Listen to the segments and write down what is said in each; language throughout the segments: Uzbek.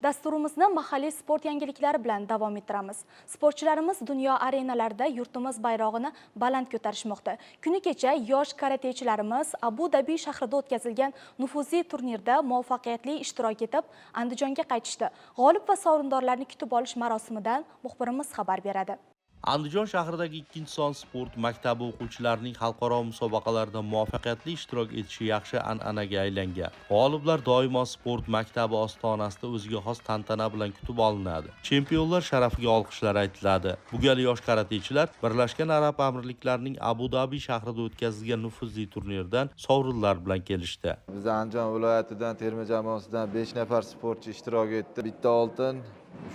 Dasturimizni mahalliy sport yangiliklari bilan davom ettiramiz. Sportchilarimiz dunyo arenalarida yurtimiz bayrog'ini baland ko'tarishmoqda. Kuni kecha yosh karatechilarimiz Abu Dabi shahrida o'tkazilgan nufuzli turnirda muvaffaqiyatli ishtirok etib, Andijonga qaytishdi. G'olib va sovrindorlarni kutib olish marosimidan muxbirimiz xabar beradi. Andijon shahridagi 2-son sport maktabi o'quvchilarining xalqaro musobaqalarda muvaffaqiyatli ishtirok etishi yaxshi an'anaga aylangan. G'oliblar doimo sport maktabi ostonasida o'ziga xos tantana bilan kutib olinadi. Chempionlar sharafiga olqishlar aytiladi. Bu gal yosh karatechilar Birlashgan Arab Amirliklarining Abu Dabi shahrida o'tkazilgan nufuzli turnirdan sovrinlar bilan kelishdi. Biz Andijon viloyatidan terma jamoasidan 5 nafar sportchi ishtirok etdi. Bitta oltin,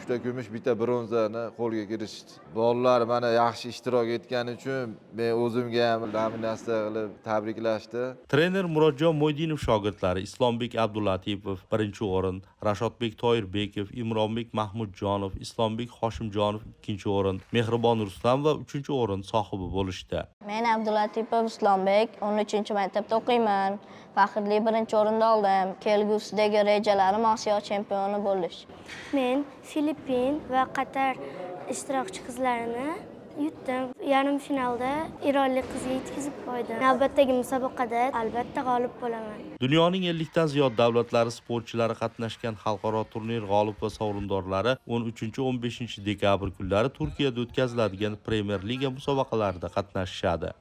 3 ta kumush, bitta bronzani qo'lga kiritishdi. Bolalar mana yaxshi ishtirok etgani uchun men o'zimga ham nominatsiya qilib tabriklashdi. Trener Murodjon Mo'ydinov shogirdlari Islombek Abdulatipov birinchi o'rin, Rashodbek Toyirbekov, Imronbek Mahmudjonov, Islombek Hoshimjonov ikkinchi o'rin, Mehribon Rustamova uchinchi o'rin sohibi bo'lishdi. Men Abdulatipov Islombek, 13-maktabda o'qiyman. Faxrli birinchi o'rinni oldim. Kelgusidagi rejalarim Osiyo chempioni bo'lish. Men Filippin va Qatar ishtirokchi qizlarini yutdim. Yarim finalda eronlik qizga yetkazib qo'ydim. Navbatdagi musobaqada albatta g'olib bo'laman. Dunyoning 50 dan ziyod davlatlari sportchilari qatnashgan xalqaro turnir g'olib va sovrindorlari 13-15 dekabr kunlari Turkiyada o'tkaziladigan Premyer Liga musobaqalarida qatnashishadi.